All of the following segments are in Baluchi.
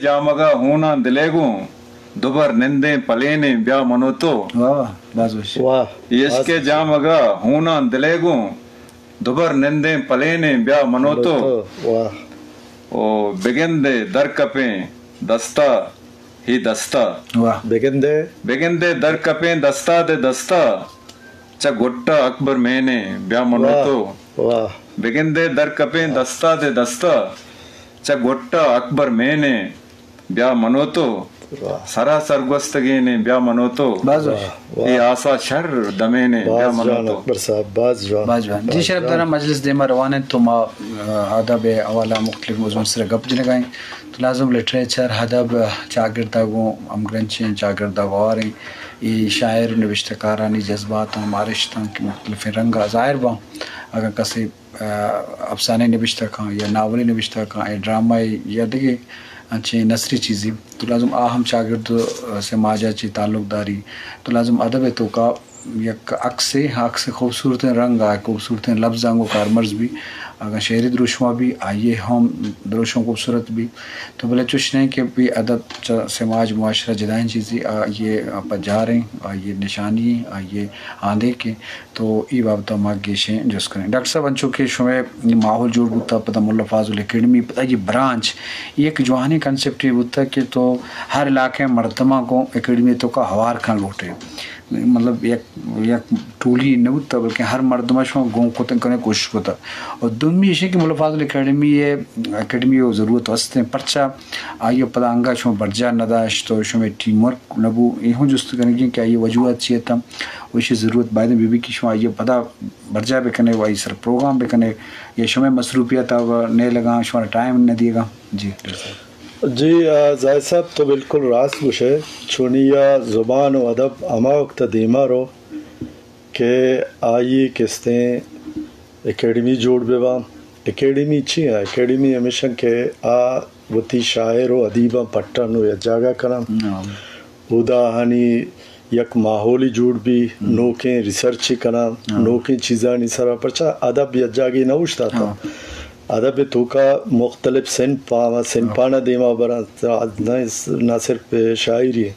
جامگا ہوناں دلے گوں، دوبر نندیں پلینیں بیا منو تو۔ واہ واہ، باز وش۔ واہ۔ عشق جامگا ہوناں دلے گوں، دوبر نندیں پلینیں بیا منو تو۔ واہ۔ او بگندے درکپیں دستا ہی دستا۔ واہ۔ بگندے۔ بگندے درکپیں دستا دے دستا، چہ گٹا اکبر مینے بیا منو تو۔ واہ۔ بگندے درکپیں دستا دے دستا، چہ گٹا اکبر مینے بیا منو تو۔ واہ۔ سرا سرگوستگینے بیا منو تو۔ باز وش۔ واہ۔ اے آسا شر دمینے بیا باز منو جوان تو۔ اکبر صاحب، باز جوان۔ باز جوان۔ جی باز شرپ جوان۔ دارا مجلس دیما روان انت تو ما، آ، ادب حوالہ مختلف موضوع سر گپ جنگائیں۔ تو لازم لٹریچر، ادب، چاگردا گوں ہمگرنچیں، چاگردا گواریں۔ اے شاعر و نبشتہ کارانی جذباتاں، مارشتاں کہ مختلفیں رنگ ء ظاہر باں۔ اگاں کسے، آ، افسانے نبشتہ کن یا ناولے نبشتہ کن یا ڈرامہ یا دگہ انچیں نثری چیزے تو لازم آ ہم چاگرد و سماج ء چہ تعلق داری۔ تو لازم ادب ء توکا یک عکسے، عکس خوبصورتیں رنگ ء خوبصورتیں لبزاں گوں کارمرز بی۔ اگاں شعری دروشم ء بی، آئی ء ہم دروشم خوبصورت بی۔ تو بلے چوش نہ کہ بی ادب چہ سماج معاشرہ جدائیں چیزے، آئی ء پجاریں، آئی ء نشانی، آئی ء آندیکیں۔ تو ای بابت ما گیشیں جست کنیں۔ ڈاکٹر صاحب، انچو کہ شمئے ماحول جوڑ بوتا، پدا ملا فاضل اکیڈمی، پدا یہ برانچ، یہ ایک جوانیں کنسپٹ یہ بوتا کہ تو ہر علاقے مردماں کو اکیڈمی تو کا ہوار کن لوٹے۔ مطلب یک، یک ٹولی نہ بوتا، بلکہ ہر مردم شما گون کتن کنے کوشش کتا۔ اور دومی ایشی کہ ملا فاضل اکیڈمی ہے، اکیڈمی و ضرورت ہستیں، پرچا آئی پدا انگا شما برجا نہ داشت تو شما ٹیم ورک نہ بو۔ یہ ہم جست کنگی کہ آئی وجوہات چی تھا، و ایشی ضرورت باید بی بی کہ شما آئی پدا برجا بکنے و آئی سر پروگرام بکنے، یا شما مصروفیت آ نہ لگا، شما ٹائم نہ دیگا۔ جی۔ جی، آ، زاہد صاحب تو بالکل راست گوشے۔ چونی آ زبان و ادب ہما وقت دیما رو کہ آئی کستیں اکیڈمی جوڑ بہ باں۔ اکیڈمی چی آ؟ اکیڈمی ہمیشن کہ آ وتی شاعر و ادیباں پٹن و یک جاگہ کنن۔ اودا آہانی یک ماحولی جوڑ بی، نوکیں ریسرچ کنن، نوکیں چیزانی سرا، پرچا ادب یک جاگے نہ اوشتاتا۔ ادب توکا مختلف صنف آ، صنفانا دیما برن، نہ، نہ صرف شاعری۔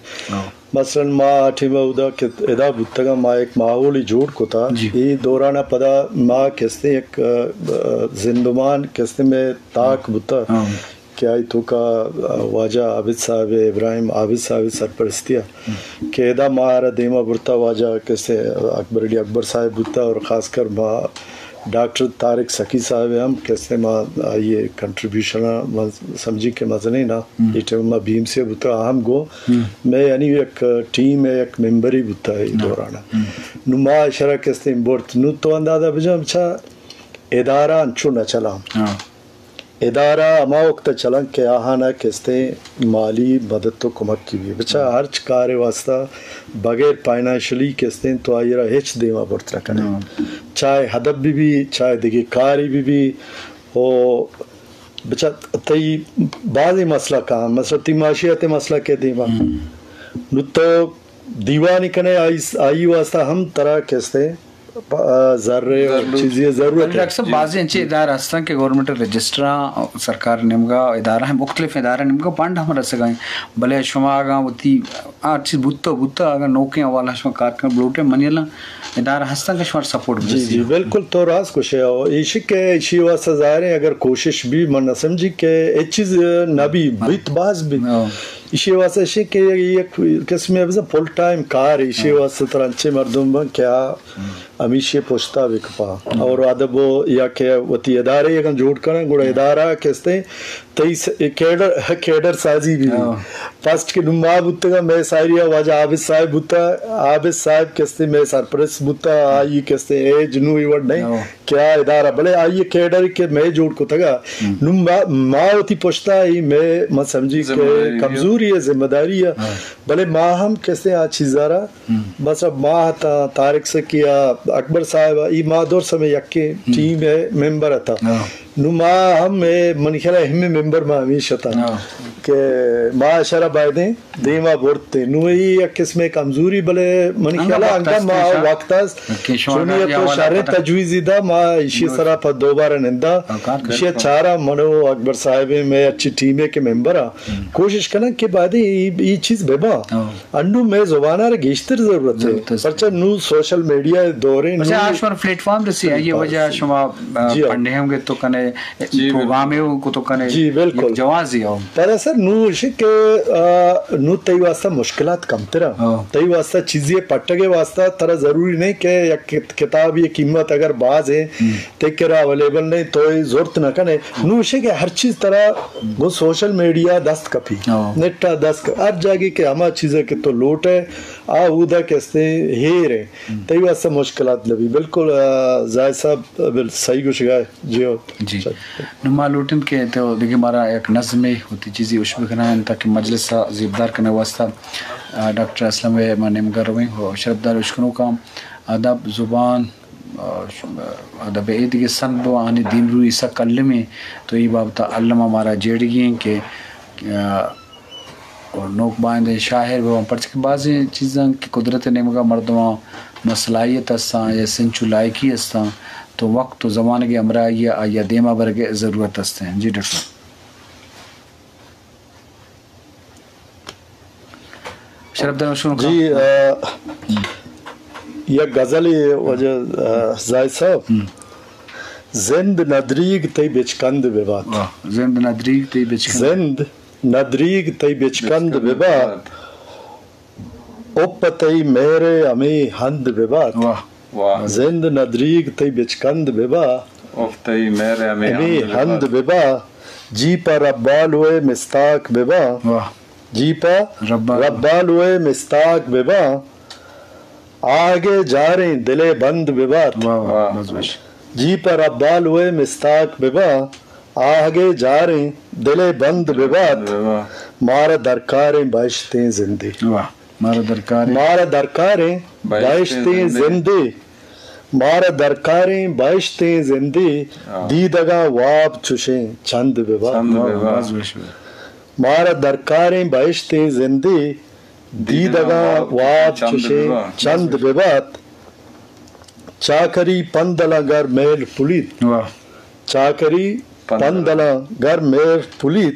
مثلاً ما آ ٹیم اودا کہ ادا بوتگاں، ما یک ماحولی جوڑ کتا۔ جی۔ اے دورانا پدا ما کستیں یک، آ، زندمان کستیں میں تاک بوتا۔ کہ آئی توکا، آ، واجہ عابد صاحب، ابراہیم عابد صاحب سرپرستی آ کہ ادا ما آرا دیما برتا، واجہ کستیں اکبر علی اکبر صاحب بوتا اور خاص کر ما ڈاکٹر طارق سخی صاحب ہم کستیں ما آئی کنٹریبیوشن ما سمجھی کہ مزنیں نا۔ اے ٹائم ما بی ایم سی بوتا ہم گو میں یعنی یک ٹیم ہے، یک ممبری بوتا ہے دوران۔ نو ما اشرا کستیں برت۔ نو تو اندازہ بجم چا ادارہ انچو نہ چلاں۔ ادارہ ہما وقت چلن کہ آہانا کستیں مالی مدد و کمک کی بھی۔ بچا ہرچ کار واسطہ بغیر فائنانشلی کستیں تو آئی را ہچ دیما برت نہ کنے۔ چاہے ادب بھی بھی، چاہے دگہ کاری بھی بھی، او بچا تئی بعضی مسئلہ کام، مثلاً تئی معاشیات مسئلہ کے دیما۔ نو تو دیوانی کنے آئی، آئی واسطہ ہم ترا کستیں پ-، آ، زر و چیزی ضرورت ہے۔ ڈاکٹر صاحب، بعضی انچیں ادارہ ہستن کہ گورنمنٹ رجسٹراں، سرکار نیمگا ادارہ ہیں، مختلف ادارہ نیمگا فنڈ ہم رسگا ہیں۔ بلے شما اگاں وتی ہر چیز بوتا بوتا، اگاں نوکیں حوالہ شما کار کن بلوٹے، منی اللہ ادارہ ہستن کہ شما سپورٹ جی، بسی۔ جی، بالکل تو راست گوشے ہو۔ ایشی کہ ایشی واسطہ ظاہر ہے اگر کوشش بھی من نہ سمجھی کہ اے چیز نہ بھی، بیت باز بھی۔ ایشی واسطہ ایشی کہ یک قسم ہے فل ٹائم کار، ایشی واسطہ ترا انچیں مردم بن کہ آ ہمیشی پشتا بکپا۔ اور ادب و یا کہ وتی ادارے اگن جوڑ کنن، گڑا ادارہ کستیں تئی س-، اے کیڈر، کیڈر سازی بھی۔ فرسٹ کہ نما بوتگا، میں ساری واجہ عابد صاحب بوتا، عابد صاحب کستیں میں سرپرست بوتا، آئی کستیں ایج نو ای وڑ نہیں۔ کیا ادارہ، بلے آئی کیڈر کہ میں جوڑ کتگا، نو ما، ما وتی پشتا ای میں، ما سمجھی کہ کمزوری ہے، ذمہ داری ہے، بلے ما ہم کسے آ چیزا را، بس اب ما تا طارق سکیا، اکبر صاحب، ای ما دور سمے یکے ٹیم ہے، ممبر تا۔ نو ما ہم، اے، منی خیال ءَ اہمیں ممبر ما ہمیش اتاں ہاں۔ کہ ما اشرا بایدیں دیما برتیں۔ نو اے یک قسمے کمزوری، بلے منی انگا خیال ءَ وقت انگا است ما ایشاں۔ وقت است۔ کہ شما چونی گاڑی تو حوالہ شریں پتہ۔ تجویزی دا، ما ایشی نو۔ سرا پہ دوبارہ نندا۔ ہاں، کار کر۔ ایشی چارا منو اکبر صاحب مئے اچھی ٹیمے کہ ممبر آ۔ ہم۔ کوشش کناں کہ بایدیں اے، اے چیز ببا۔ ہاں۔ انو مئے زبان ءَ را گیشتر ضرورت ہے۔ ضرورت است۔ پرچہ نو سوشل میڈیا دوریں، پرچہ نو آ شمار پلیٹ فارم رسی، آئی پلیٹ فارم وجہ رسی۔ شما، آ، جی ہاں۔ پنڈے ہم گتو کنے، جی، بالکل۔ پروگرامے ہم کتو کنے، جی، بالکل۔ یک جوازی ہو۔ پدا سر، نو اش کہ، آ، نو تئی واسطہ مشکلات کمتر ہیں۔ ہاں۔ تئی واسطہ چیزی پٹگے واسطہ ترا ضروری نہیں کہ یک کت-، کتاب یہ قیمت اگر باز ہے، ہم۔ تئی کرا اویلیبل نہیں، تو اے زرت نہ کنے۔ نو اش کہ ہر چیز ترا گوں سوشل میڈیا دست کپی، ہاں۔ نیٹ ءَ دست ک-، ہر جاگے کہ ہما چیزے کہ تو لوٹ ئے، آ اودا کہ استے ہیر ہے۔ ہم۔ تئی واسطہ مشکلات نبی۔ بالکل، آ، زاہد صاحب، بل-، صحیح گوشگا ہے۔ جی ہو۔ جی۔ چل۔ نو ما لوٹن کہ تو دیگہ مارا یک نظمے ہوتی چیزی اش بکنائیں تاکہ مجلس ءَ زیبدار کرنے واسطہ، آ، ڈاکٹر اسلم ءِ ما نیمگا رویں و شرپدار اشکنوکاں ادب زبان، آ، ش-، ادب ءِ ایدگہ سند و آنی دیمروئی سک المی، تو ای بابت الما مارا جیڑگی ہیں کہ، آ، و نوک بایندیں شاعر بباں، پرچہ کہ بازیں چیزاں کہ قدرت ءِ نیمگا مردماں ما صلاحیت استاں یا سنچو لائقی استاں، تو وقت و زمانگ ءِ ہمراہی ءَ آئی ءَ دیما برگ ءِ ضرورت استیں۔ جی ڈاکٹر صاحب۔ شرف دار شنو جی، آ، یک غزلے واجہ، آ، زاہد صاحب۔ ہم۔ زند ندریگ تئی بچکند ببات۔ واہ، زند ندریگ تئی بچکند۔ زند ندریگ تئی بچکند ببات۔ اف پہ تئی مہر ءِ ہمے ہند ببات۔ واہ۔ واہ۔ زند ندریگ تئی بچکند ببات۔ اف تئی مہر ءِ ہمے ہمے ہند ہند ببات۔ ببات۔ جی پہ ربالو ءِ مستاک بباں۔ واہ۔ جی پہ ربالو۔ ربالو ءِ مستاک بباں۔ آہگ ءِ جاریں دل ءِ بند ببات۔ واہ، واہ، واہ۔ باز وش۔ جی پہ ربالو ءِ مستاک بباں۔ آہگ ءِ جاریں دل ءِ بند ببات۔ بباں۔ مارا درکاریں بہشتیں زندے۔ واہ۔ مارا درکاریں۔ مارا درکاریں بہشتیں بہشتیں زندے۔ زندے۔ مارا درکاریں بہشتیں زندے۔ ہاں۔ دیدگاں واب چشیں چند ببات۔ چند ببات۔ باز وش۔ مارا درکاریں بہشتیں زندے۔ دیدگاں واب چشیں چند ببات۔ چاکری پندلاں گر مہر پلیت۔ واہ۔ چاکری پندلاں۔ پندلاں گر مہر پلیت۔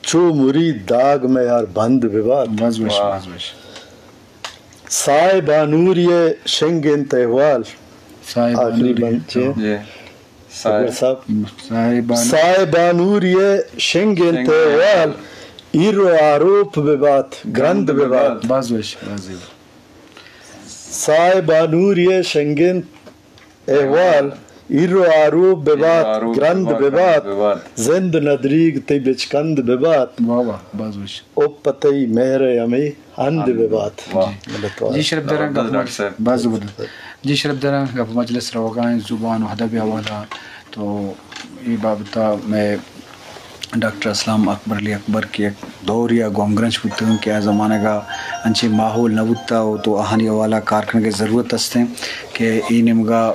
چو مرید داگ مئے ہر بند ببات۔ باز وش، واہ۔ باز وش۔ سائے بانوری ءِ شنگ انت احوال۔ سائے آخری بانوری۔ بند چے؟ جی۔ سائے۔ اکبر صاحب۔ سائے بانو-، سائے بانوری ءِ شنگ انت شنگ انت۔ احوال۔ ایر و آروپ ببات، گرند گرند ببات۔ ببات۔ باز وش، باز وش۔ سائے بانوری ءِ شنگ انت احوال۔ ایر و آروپ ببات، ایر و آروپ گرند ببات، ببات۔ گرند ببات۔ زند ندریگ تئی بچکند ببات۔ واہ واہ، باز وش۔ اف پہ تئی مہر ءِ ہمے ہند ہند۔ ببات۔ واہ۔ جی۔ منتوار۔ جی شرف داراں، زبردست گپ ڈاکٹر مج-، صاحب۔ باز زبردست۔ جی شرف داراں، گپ مجلس روگا ہیں زبان و ادب حوالہ۔ تو اے بابت ءَ مئے ڈاکٹر اسلم اکبر علی اکبر کہ یک دور یا گوں ہمگرنچ بوتگ کہ آ زمانگ ءَ انچیں ماحول نہ بوتا و تو آہانی حوالہ کار کنگ ءِ ضرورت استیں کہ اے نیمگا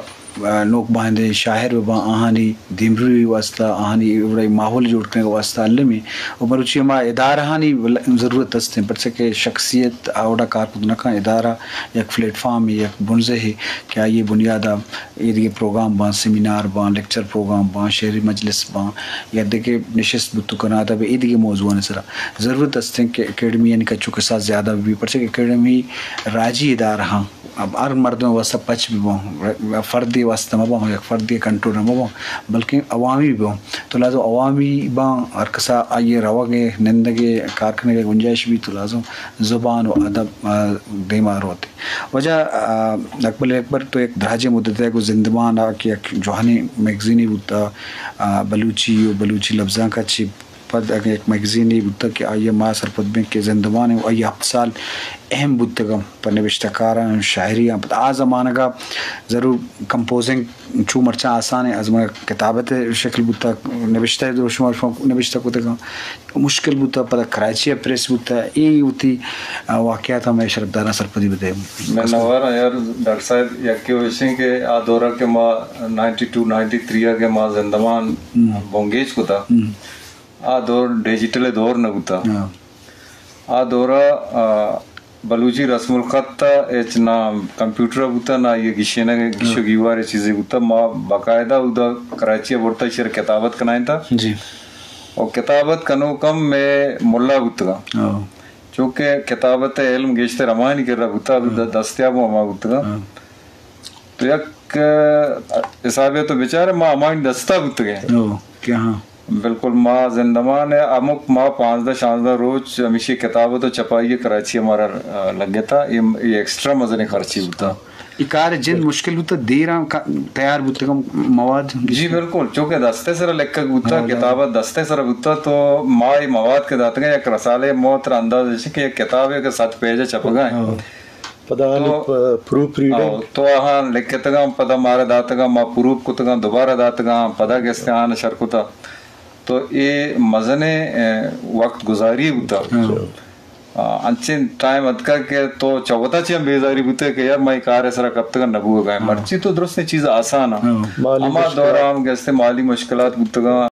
نوک بائندیں شاعر بباں، آہانی دیمروی واسطہ، آہانی وڑے ماحول جوڑ کنگ واسطہ المی و مروچی ہما ادارہانی ول-، ضرورت استیں، پرچہ کہ شخصیت آ وڑا کار کت نہ کن، ادارہ یک پلیٹ فارم، یک بنزہ ہے کہ آئی بنیاد ءَ ایدگہ پروگرام باں، سیمینار باں، لیکچر پروگرام باں، شعری مجلس باں یا دگہ نشست بوت کناں، ادب ایدگہ موضوعانی سرا ضرورت استیں کہ اکیڈمی یعنی کچو کساس زیادہ بہ بی، پرچہ کہ اکیڈمی راجی ادارہ ہاں، اب ہر مردم واسطہ پچ بہ بوں، فردی واسطہ مہ بوں، یک فردی کنٹرول مہ بوں، بلکہ عوامی بہ بوں۔ تو لہذا عوامی باں، ہر کسا آئی روگ ءِ، نندگ ءِ، کار کنگ ءِ گنجائش بی، تو لہذا زبان و ادب، آ، دیما روت۔ واجہ، آ، اکبر اکبر تو یک دراجیں مدت ءَ گوں زندمان ءَ کہ یک جوانیں میگزینے بوتا، آ، بلوچی و بلوچی لبزانک ءَ چہ پد اگہ یک میگزینے بوتگ کہ آئی ءَ ما سرپد بیں کہ زندمان ءَ، آئی ءَ ہپت سال اہم بوتگ انت پہ نبشتہ کاراں، شاعری آں۔ پد آ زمانگ ءَ ضرور کمپوزنگ چو مرچاں آسان انت، از من کتابت ءِ شکل بوتگ، نبشتہ ءِ دروشم ءَ شما نبشتہ کتگ انت، مشکل بوتگ، پدا کراچی ءَ پریس بوتگ، اے وتی، آ، واقعات ءَ مئے شرپداراں سرپدی بدئے۔ منتوار آں یار ڈاکٹر صاحب، یکے وشیں کہ آ دور ءَ کہ ما نائنٹی ٹو نائنٹی تھری ءَ کہ ما زندمان ہم۔ بنگیج کتگ، ہم۔ آ دور ڈیجیٹل دور نہ بوتگ۔ ہاں۔ آ دور ءَ، آ، بلوچی رسم الخط ءَ ہچ نہ کمپیوٹر بوتگ، نہ آئی ءِ گیشینگ، گیش و گیوار چیزے بوتگ۔ ما باقاعدہ اودا کراچی ءَ برتگ، ایشی ءَ را کتابت کنائینتگ۔ جی۔ و کتابت کنوک ہم مئے ملا بوتگ۔ ہاں۔ چونکہ کتابت ءِ علم گیشتر ہماہانی کرا بوتگ، ہاں۔ د-، دستیاب ہم ہما بوتگ۔ ہاں۔ تو یک، آ، حسابے تو بچارے، ما ہماہانی دستا بوتگ ایں۔ او، کہ ہاں۔ بالکل، ما زندمان ءَ ہمک ماہ پانزدہ شانزدہ روچ ہمیشی کتابت و چپائی ءَ کراچی ءَ مارا، آ، لگتا۔ اے، اے ایکسٹرا مزنیں خرچے بوتا۔ اے کار جند مشکل بوتا، دیراں کا-، تیار بوتگم مواد؟ جی بالکل، چونکہ دستے سرا لکھگ بوتا، ہاں، ہاں۔ کتابت دستے سرا بوتا، تو ما اے مواد کہ داتگا یک رسالے، ما ترا انداز ایش کہ یک کتابے کہ صد پیج چپگا ہے۔ ہاں۔ پدا آنی تو، پ-، پروف ریڈنگ۔ او، تو آہاں لکھتگاں، پدا مارا داتگاں، ما پروف کتگاں، دوبارہ داتگاں، پدا گستے آن شر کتا۔ تو اے مزنیں، اے، وقت گزاری بوتا۔ ہاں۔ آ، انچیں ٹائم اتکا کہ تو چہ وتا چی ہم بیزاری بوتے کہ یار، ما اے کار سرا کپتگاں، نہ بوگا۔ ہاں۔ مرچی تو درستیں چیز آسان آ۔ ہاں۔ مالی ہما مشکلات۔ دورا ہم گستے مالی مشکلات بوتگاں۔